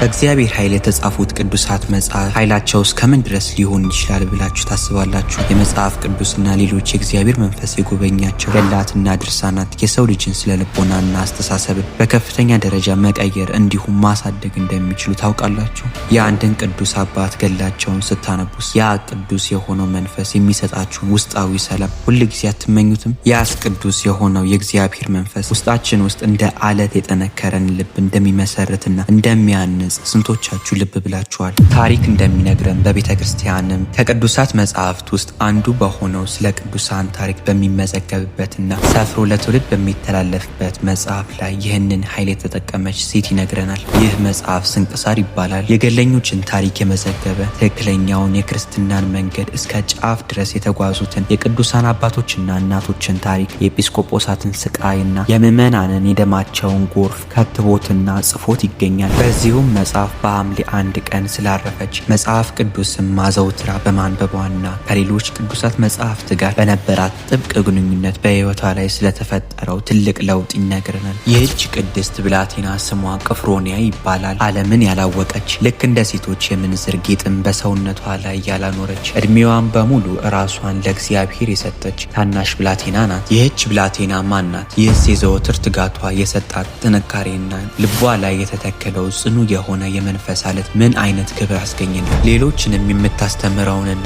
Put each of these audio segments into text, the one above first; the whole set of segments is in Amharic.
በእግዚአብሔር ኃይል የተጻፉት ቅዱሳት መጽሐፍ ኃይላቸው እስከምን ድረስ ሊሆን ይችላል ብላችሁ ታስባላችሁ? የመጽሐፍ ቅዱስና ሌሎች የእግዚአብሔር መንፈስ የጎበኛቸው ገድላትና ድርሳናት የሰው ልጅን ስነ ልቦናና አስተሳሰብን በከፍተኛ ደረጃ መቀየር እንዲሁም ማሳደግ እንደሚችሉ ታውቃላችሁ? የአንድን ቅዱስ አባት ገድላቸውን ስታነቡስ ያ ቅዱስ የሆነው መንፈስ የሚሰጣችሁን ውስጣዊ ሰላም ሁልጊዜ አትመኙትም? ያስ ቅዱስ የሆነው የእግዚአብሔር መንፈስ ውስጣችን ውስጥ እንደ አለት የጠነከረን ልብ እንደሚመሰርትና እንደሚያንጽ ስንቶቻችሁ ልብ ብላችኋል? ታሪክ እንደሚነግረን በቤተ ክርስቲያንም ከቅዱሳት መጽሐፍት ውስጥ አንዱ በሆነው ስለ ቅዱሳን ታሪክ በሚመዘገብበትና ሰፍሮ ለትውልድ በሚተላለፍበት መጽሐፍ ላይ ይህንን ኃይል የተጠቀመች ሴት ይነግረናል። ይህ መጽሐፍ ስንክሳር ይባላል። የገለኞችን ታሪክ የመዘገበ፣ ትክክለኛውን የክርስትናን መንገድ እስከ ጫፍ ድረስ የተጓዙትን የቅዱሳን አባቶችና እናቶችን ታሪክ፣ የኤጲስቆጶሳትን ስቃይና የምዕመናንን የደማቸውን ጎርፍ ከትቦትና ጽፎት ይገኛል። በዚሁም መጽሐፍ በሐምሌ 1 ቀን ስላረፈች፣ መጽሐፍ ቅዱስን ማዘውትራ በማንበቧና ከሌሎች ቅዱሳት መጽሐፍት ጋር በነበራት ጥብቅ ግንኙነት በሕይወቷ ላይ ስለተፈጠረው ትልቅ ለውጥ ይነግረናል። ይህች ቅድስት ብላቴና ስሟ ቅፍሮንያ ይባላል። ዓለምን ያላወቀች፣ ልክ እንደ ሴቶች የምንዝር ጌጥን በሰውነቷ ላይ ያላኖረች፣ እድሜዋን በሙሉ ራሷን ለእግዚአብሔር የሰጠች ታናሽ ብላቴና ናት። ይህች ብላቴና ማን ናት? ይህስ የዘወትር ትጋቷ የሰጣት ጥንካሬና ልቧ ላይ የተተከለው ጽኑ የሆነ የመንፈስ አለት ምን አይነት ክብር አስገኘላት? ሌሎችንም የምታስተምረውንና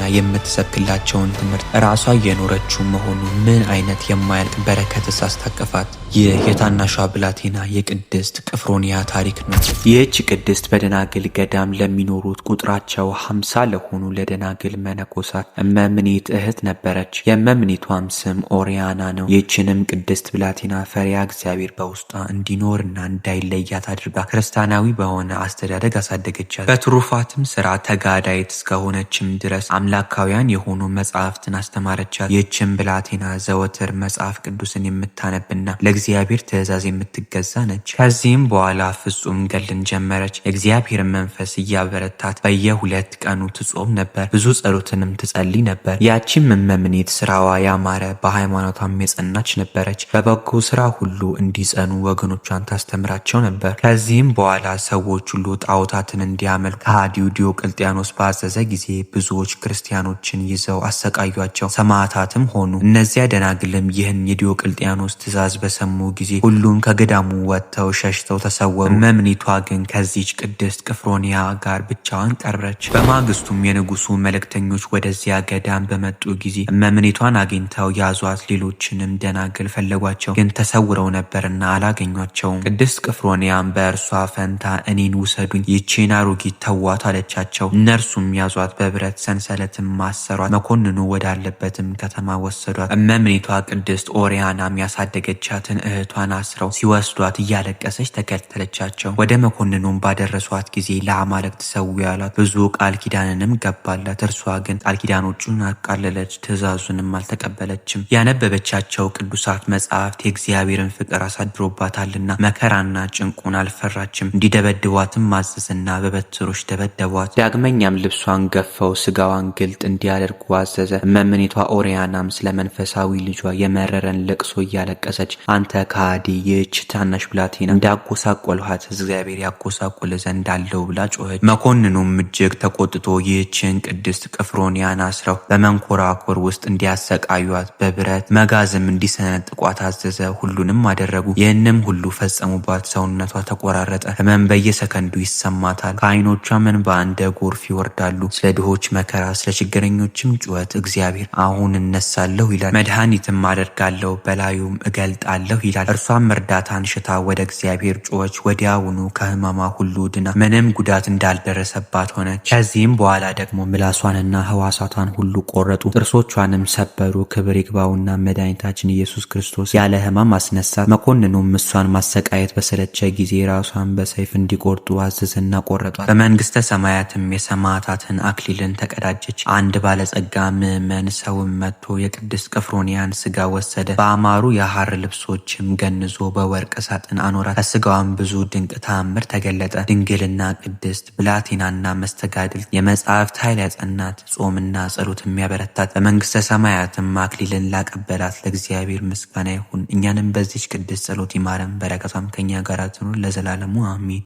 የምትሰብክላቸውን ትምህርት ራሷ እየኖረችው መሆኑ ምን አይነት የማያልቅ በረከትስ አስታቀፋት? ይህ የታናሿ ብላቴና የቅድስት ቅፍሮንያ ታሪክ ነው። ይህች ቅድስት በደናግል ገዳም ለሚኖሩት ቁጥራቸው 50 ለሆኑ ለደናግል መነኮሳት እመምኔት እህት ነበረች። የእመምኔቷም ስም ኦሪያና ነው። ይህችንም ቅድስት ብላቴና ፈሪሃ እግዚአብሔር በውስጧ እንዲኖርና እንዳይለያት አድርጋ ክርስቲያናዊ በሆነ አስተዳደግ አሳደገቻት። በትሩፋትም ስራ ተጋዳይት እስከሆነችም ድረስ አምላካውያን የሆኑ መጽሐፍትን አስተማረቻት። ይህችን ብላቴና ዘወትር መጽሐፍ ቅዱስን የምታነብና ለእግዚአብሔር ትእዛዝ የምትገዛ ነች። ከዚህም በኋላ ፍጹም ገድልን ጀመረች። የእግዚአብሔርን መንፈስ እያበረታት በየ2 ቀኑ ትጾም ነበር። ብዙ ጸሎትንም ትጸልይ ነበር። ያቺም እመምኔት ስራዋ ያማረ በሃይማኖቷም የጸናች ነበረች። በበጎ ስራ ሁሉ እንዲጸኑ ወገኖቿን ታስተምራቸው ነበር። ከዚህም በኋላ ሰዎች ሁሉ ጣዖታትን እንዲያመልኩ ከሃዲው ዲዮቅልጥያኖስ ባዘዘ ጊዜ ብዙዎች ክርስቲያኖችን ይዘው አሰቃዩአቸው፣ ሰማዕታትም ሆኑ። እነዚያ ደናግልም ይህን የዲዮቅልጥያኖስ ትእዛዝ በሰሙ ጊዜ ሁሉም ከገዳሙ ወጥተው ሸሽተው ተሰወሩ። እመምኔቷ ግን ከዚች ቅድስት ቅፍሮንያ ጋር ብቻዋን ቀረች። በማግስቱም የንጉሱ መልእክተኞች ወደዚያ ገዳም በመጡ ጊዜ እመምኔቷን አግኝተው ያዟት። ሌሎችንም ደናግል ፈለጓቸው፣ ግን ተሰውረው ነበርና አላገኟቸውም። ቅድስት ቅፍሮንያም በእርሷ ፈንታ እኔን ውሰዱኝ፣ ይህችን አሮጊት ተዋት አለቻቸው። እነርሱም ያዟት፣ በብረት ሰንሰለትም ማሰሯት። መኮንኑ ወዳለበትም ከተማ ወሰዷት። እመምኔቷ ቅድስት ኦሪያናም ያሳደገቻትን እህቷን አስረው ሲወስዷት እያለቀሰች ተከተለቻቸው። ወደ መኮንኑም ባደረሷት ጊዜ ለአማልክት ሰዊ ያሏት፣ ብዙ ቃል ኪዳንንም ገባላት። እርሷ ግን ቃል ኪዳኖቹን አቃለለች፣ ትእዛዙንም አልተቀበለችም። ያነበበቻቸው ቅዱሳት መጽሐፍት የእግዚአብሔርን ፍቅር አሳድሮባታልና መከራና ጭንቁን አልፈራችም። እንዲደበድቧትም ማዘዝና በበትሮች ደበደቧት። ዳግመኛም ልብሷን ገፈው ስጋዋን ግልጥ እንዲያደርጉ አዘዘ። እመምኔቷ ኦሪያናም ስለ መንፈሳዊ ልጇ የመረረን ለቅሶ እያለቀሰች አንተ ከሃዲ፣ ይህች ታናሽ ብላቴና እንዳጎሳቆልኋት እግዚአብሔር ያጎሳቆል ዘንድ አለው ብላ ጮኸች። መኮንኑም እጅግ ተቆጥቶ ይህችን ቅድስት ቅፍሮንያን አስረው በመንኮራኩር ውስጥ እንዲያሰቃዩት በብረት መጋዝም እንዲሰነጥቋት አዘዘ። ሁሉንም አደረጉ። ይህንም ሁሉ ፈጸሙባት። ሰውነቷ ተቆራረጠ። ህመም በየሰከንዱ ይሰማታል። ከዓይኖቿም እንባ እንደ ጎርፍ ይወርዳሉ። ስለ ድሆች መከራ፣ ስለ ችግረኞችም ጩኸት እግዚአብሔር አሁን እነሳለሁ ይላል። መድኃኒትም አደርጋለሁ፣ በላዩም እገልጣለሁ ይላል። እርሷም እርዳታን ሽታ ወደ እግዚአብሔር ጮኸች። ወዲያውኑ ከህመሟ ሁሉ ድና ምንም ጉዳት እንዳልደረሰባት ሆነች። ከዚህም በኋላ ደግሞ ምላሷንና ህዋሳቷን ሁሉ ቆረጡ፣ ጥርሶቿንም ሰበሩ። ክብር ይግባውና መድኃኒታችን ኢየሱስ ክርስቶስ ያለ ህማም አስነሳት። መኮንኑም እሷን ማሰቃየት በሰለቸ ጊዜ ራሷን በሰይፍ እንዲቆርጡ አዘዘና ቆረጧት። በመንግስተ ሰማያትም የሰማዕታትን አክሊልን ተቀዳጀች። አንድ ባለጸጋ ምዕመን ሰውም መጥቶ የቅድስት ቅፍሮንያን ስጋ ወሰደ። በአማሩ የሐር ልብሶችም ገንዞ በወርቅ ሳጥን አኖራት። ከስጋዋም ብዙ ድንቅ ተአምር ተገለጠ። ድንግልና ቅድስት ብላቴናና መስተጋድል የመጽሐፍት ኃይል ያጸናት፣ ጾምና ጸሎት የሚያበረታት፣ በመንግስተ ሰማያትም አክሊልን ላቀበላት ለእግዚአብሔር ምስጋና ይሁን። እኛንም በዚች ቅድስት ጸሎት ይማረን፣ በረከቷም ከኛ ጋር ትኑር ለዘላለሙ አሜን።